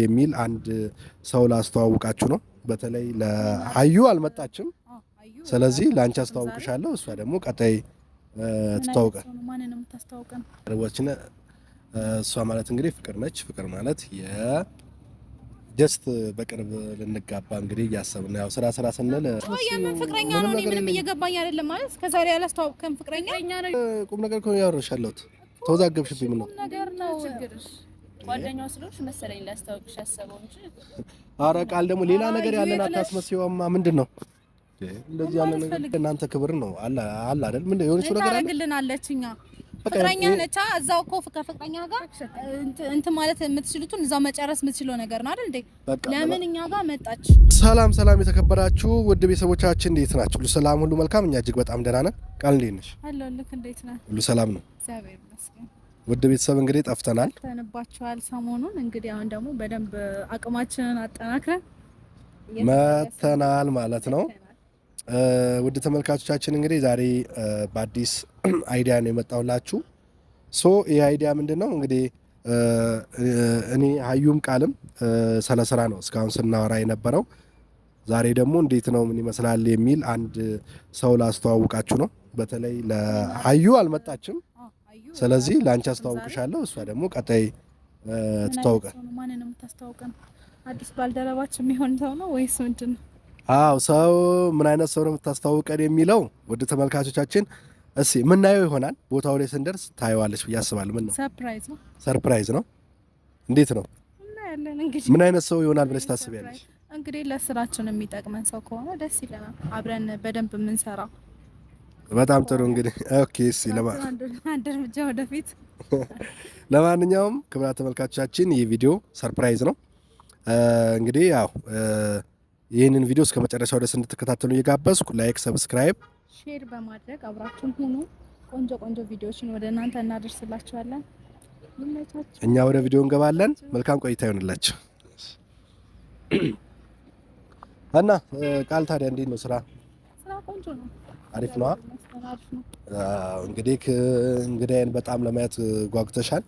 የሚል አንድ ሰው ላስተዋውቃችሁ ነው። በተለይ ለአዩ አልመጣችም። ስለዚህ ለአንቺ አስተዋውቅሻለሁ። እሷ ደግሞ ቀጣይ ትተዋውቃል። እሷ ማለት እንግዲህ ፍቅር ነች። ፍቅር ማለት የ just በቅርብ ልንጋባ እንግዲህ እያሰብን ነው። ያው ስራ ስራ ስንል የምን ፍቅረኛ ነው? እኔ ምንም እየገባኝ አይደለም። ማለት ከዛሬ ያላስተዋወቅከን ፍቅረኛ ቁም ነገር እኮ ያወራሽ ያለሁት ተወዛገብሽብኝ። ምን ነው ነገር ነው ጓደኛው ስለሆንሽ መሰለኝ ላስታውቅሽ ያሰበው እንጂ። ኧረ ቃል ደግሞ ሌላ ነገር ያለን አታስመስይውማ። ምንድን ነው እንደዚህ ያለ ነገር? እናንተ ክብር ነው አለ አለ አይደል? ምንድን ነው የሆነችው ነገር አለ ታደርግልናለች። እኛ ፍቅረኛ ነቻ። እዛው እኮ ከፍቅረኛ ጋር እንትን ማለት የምትችሉትን እዛው መጨረስ የምትችለው ነገር ነው አይደል እንዴ? ለምን እኛ ጋር መጣች? ሰላም ሰላም፣ የተከበራችሁ ውድ ቤተሰቦቻችን እንዴት ናችሁ? ሁሉ ሰላም፣ ሁሉ መልካም። እኛ እጅግ በጣም ደህና ነን። ቃል እንዴት ነሽ? አለሁልህ። እንዴት ነህ? ሁሉ ሰላም ነው፣ እግዚአብሔር ይመስገን። ውድ ቤተሰብ እንግዲህ ጠፍተናል፣ ጠፍተንባችኋል ሰሞኑን። እንግዲህ አሁን ደግሞ በደንብ አቅማችንን አጠናክረን መተናል ማለት ነው። ውድ ተመልካቾቻችን እንግዲህ ዛሬ በአዲስ idea ነው የመጣሁላችሁ። So ይህ idea ምንድን ነው እንግዲህ እኔ ሀዩም ቃልም ስለ ስራ ነው እስካሁን ስናወራ የነበረው። ዛሬ ደግሞ እንዴት ነው ምን ይመስላል የሚል አንድ ሰው ላስተዋውቃችሁ ነው። በተለይ ለሀዩ አልመጣችም። ስለዚህ ለአንቺ አስተዋውቅሻለሁ። እሷ ደግሞ ቀጣይ ትተዋውቃል። ማንን ነው የምታስተዋውቀን? አዲስ ባልደረባችን የሚሆን ሰው ነው ወይስ ምንድን ነው? አዎ ሰው ምን አይነት ሰው ነው የምታስተዋውቀን የሚለው ውድ ተመልካቾቻችን እስኪ የምናየው ይሆናል። ቦታው ላይ ስንደርስ ታየዋለች ብዬ አስባለሁ። ምን ነው surprise ነው፣ surprise ነው። እንዴት ነው? እናያለን እንግዲህ። ምን አይነት ሰው ይሆናል ብለሽ ታስቢያለሽ? እንግዲህ ለስራችን የሚጠቅመን ሰው ከሆነ ደስ ይለናል። አብረን በደንብ የምንሰራው በጣም ጥሩ እንግዲህ okay። እስኪ አንድ እርምጃ ወደፊት። ለማንኛውም ክቡራት ተመልካቾቻችን ይህ ቪዲዮ surprise ነው። እንግዲህ ያው ይህንን ቪዲዮ እስከ መጨረሻው ድረስ እንድትከታተሉ እየጋበዝኩ like፣ subscribe፣ share በማድረግ አብራችሁን ሁኑ። ቆንጆ ቆንጆ ቪዲዮዎችን ወደ እናንተ እናደርስላችኋለን። ይመቻችሁ። እኛ ወደ ቪዲዮ እንገባለን። መልካም ቆይታ ይሆንላችሁ። እና ቃል ታዲያ እንዴት ነው ስራ? ስራ ቆንጆ ነው። አሪፍ ነዋ። እንግዲህ እንግዳዬን በጣም ለማየት ጓጉተሻል፣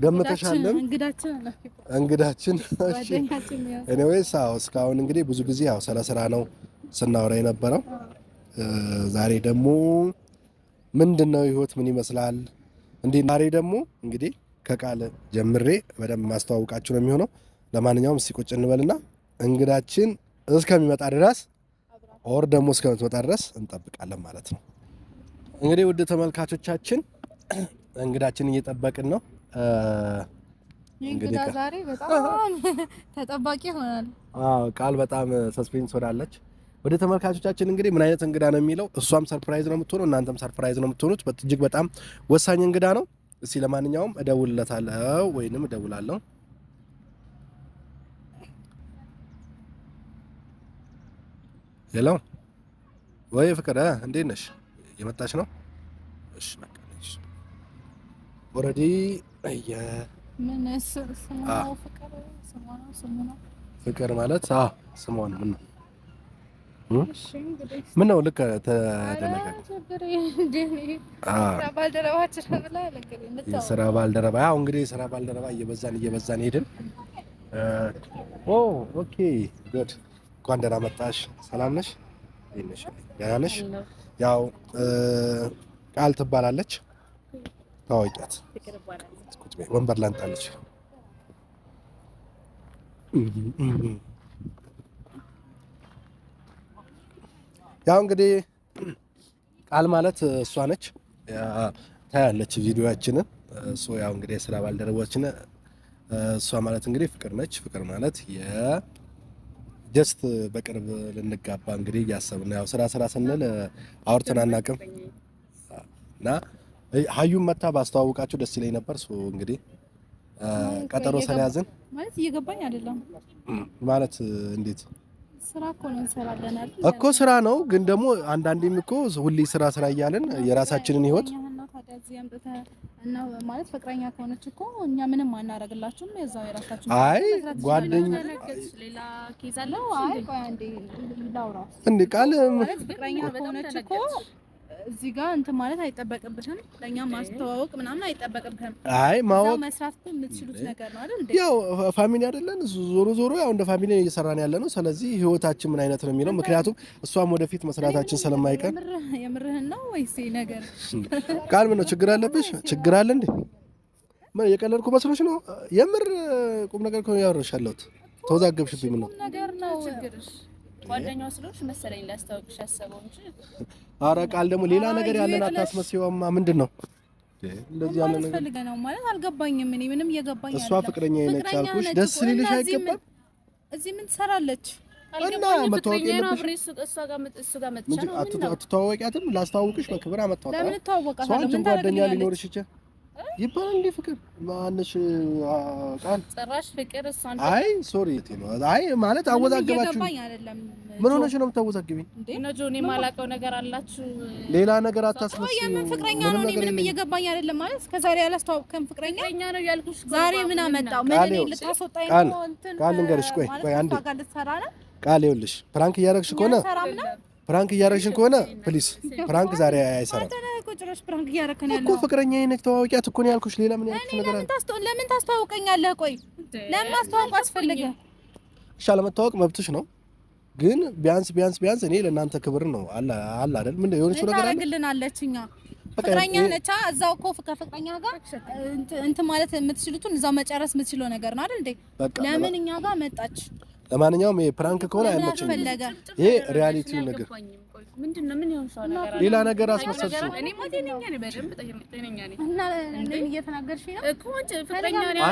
ገምተሻልም። እንግዳችን እሺ። Anyways አዎ፣ እስካሁን እንግዲህ ብዙ ጊዜ ያው ስለ ስራ ነው ስናወራ የነበረው። ዛሬ ደግሞ ምንድን ነው ህይወት ምን ይመስላል እንዴ? ዛሬ ደግሞ እንግዲህ ከቃል ጀምሬ በደንብ ማስተዋወቃችሁ ነው የሚሆነው። ለማንኛውም እስቲ ቁጭ እንበልና እንግዳችን እስከሚመጣ ድረስ or ደግሞ እስከምትመጣ ድረስ እንጠብቃለን ማለት ነው። እንግዲህ ውድ ተመልካቾቻችን እንግዳችን እየጠበቅን ነው። እንግዳ ዛሬ በጣም ተጠባቂ ይሆናል። አዎ ቃል በጣም suspense ሆናለች። ወደ ተመልካቾቻችን እንግዲህ ምን አይነት እንግዳ ነው የሚለው እሷም surprise ነው የምትሆነው፣ እናንተም surprise ነው የምትሆኑት። እጅግ በጣም ወሳኝ እንግዳ ነው። እስቲ ለማንኛውም እደውልለታለሁ ወይንም እደውላለሁ። Hello ወይ ፍቅር እንዴት ነሽ? የመጣች ነው? እሺ በቃ ነሽ። Already ፍቅር ማለት ስሟ ነው። ምን ነው ምን ነው ልክ ተደነቀ። የስራ ባልደረባ ያው እንግዲህ የስራ ባልደረባ እየበዛን እየበዛን ሄድን። Oh okay good እንኳን ደህና መጣሽ። ሰላም ነሽ? ደህና ነሽ? ያው ቃል ትባላለች። ታዋቂያት ወንበር ላንጣለች። ያው እንግዲህ ቃል ማለት እሷ ነች። ታያለች ቪዲዮችንን። እሱ ያው እንግዲህ የስራ ባልደረቦችን እሷ ማለት እንግዲህ ፍቅር ነች። ፍቅር ማለት just በቅርብ ልንጋባ እንግዲህ እያሰብን ያው ስራ ስራ ስንል አውርተን አናውቅም እና ሀዩም መታ ባስተዋውቃችሁ ደስ ይለኝ ነበር። So እንግዲህ ቀጠሮ ስለያዝን ማለት እየገባኝ አይደለም። ማለት እንዴት ስራ እኮ ነው እንሰራለን አይደል? እኮ ስራ ነው፣ ግን ደግሞ አንዳንዴም እኮ ሁሌ ስራ ስራ እያልን የራሳችንን ህይወት እና ማለት ፍቅረኛ ከሆነች እኮ እኛ ምንም አናደርግላችሁም። የዛው የራሳችሁ አይ ጓደኛ ሌላ case አለ። አይ ቆይ አንዴ ላውራ እንዴ ቃል ማለት ፍቅረኛ ከሆነች እኮ እዚህ ጋር እንትን ማለት አይጠበቅብህም። ለኛ ማስተዋወቅ ምናምን አይጠበቅብህም። አይ ማወቅ መስራት እኮ የምትችሉት ነገር ነው አይደል እንዴ? ያው family አይደለን? ዞሮ ዞሮ ያው እንደ family እየሰራን ያለ ነው። ስለዚህ ህይወታችን ምን አይነት ነው የሚለው፣ ምክንያቱም እሷም ወደፊት መስራታችን ስለማይቀር። የምርህን ነው ወይስ ነገር ቃል ምን ነው ችግር አለብሽ? ችግር አለ እንዴ? ምን የቀለድኩ መስሎሽ ነው? የምር ቁም ነገር እኮ ያወራሽ ያለሁት። ተወዛገብሽብኝ። ምን ነው ነገር ነው ችግርሽ? ጓደኛው ስለሆንሽ መሰለኝ ላስታውቅሽ ያሰበው እንጂ። ኧረ ቃል ደግሞ ሌላ ነገር ያለን አታስመስይውማ። ምንድን ነው እንደዚህ ያለ ነገር ፈልገህ ነው ማለት አልገባኝም። እኔ ምንም እየገባኝ አይደለም። እሷ ፍቅረኛ ነች አልኩሽ፣ ደስ ሊልሽ አይገባም። እዚህ ምን ትሰራለች? እና መተዋወቅ የለብሽም። አትተዋወቂያትም? ላስተዋውቅሽ በክብር አመጣኋት። ለምን እተዋወቃታለሁ? ምን ጓደኛ ሊኖርሽ ይችላል ይባላል እንዴ? ፍቅር ማነሽ? ቃል ጭራሽ ፍቅር እሷን። አይ sorry፣ አይ ማለት አወዛገባችሁ። ምን ሆነሽ ነው የምታወዛግቢኝ? ነው ጆኒ፣ የማላውቀው ነገር አላችሁ። ሌላ ነገር አታስመስዩ። የምን ፍቅረኛ ነው? እኔ ምንም እየገባኝ አይደለም። ማለት እስከዛሬ ያላስተዋወቅከን ፍቅረኛ ነው ያልኩሽ። ዛሬ ምን አመጣው? ምን እኔ ልታስወጣኝ ነው? እንትን ቃል ልንገርሽ፣ ቆይ ቆይ አንዴ ቃል፣ ይኸውልሽ prank እያደረግሽ ከሆነ prank እያደረግሽን ከሆነ please፣ prank ዛሬ አይሰራም prank እያደረግን እኮ። ፍቅረኛ ነች ተዋወቂያት እኮ ነው ያልኩሽ። ሌላ ምን ያልኩሽ ነገር አለ? ለምን ታስተዋውቀኛለህ? ቆይ ለምን ማስተዋወቅ አስፈለገ? እሺ አለመተዋወቅ መብትሽ ነው፣ ግን ቢያንስ ቢያንስ ቢያንስ እኔ ለእናንተ ክብር ነው አለ አለ አይደል? ምን የሆነችው ነገር አለ? ታደርግልናለች። እኛ ፍቅረኛ ነቻ። እዛው እኮ ከፍቅረኛ ጋር እንትን ማለት የምትችሉትን እዛው መጨረስ የምትችለው ነገር ነው አይደል እንዴ? ለምን እኛ ጋር መጣች? ለማንኛውም ይሄ prank ከሆነ አይመቸኝም። ይሄ reality ው ነገር ምንድነው? ምን ይሆን ሰው ነገር ሌላ ነገር አስመሰልሽው። እኔማ ጤነኛ ነኝ፣ በደንብ ጤነኛ ነኝ። እና እኔን እየተናገርሽ ነው እኮ ፍቅረኛ ነው።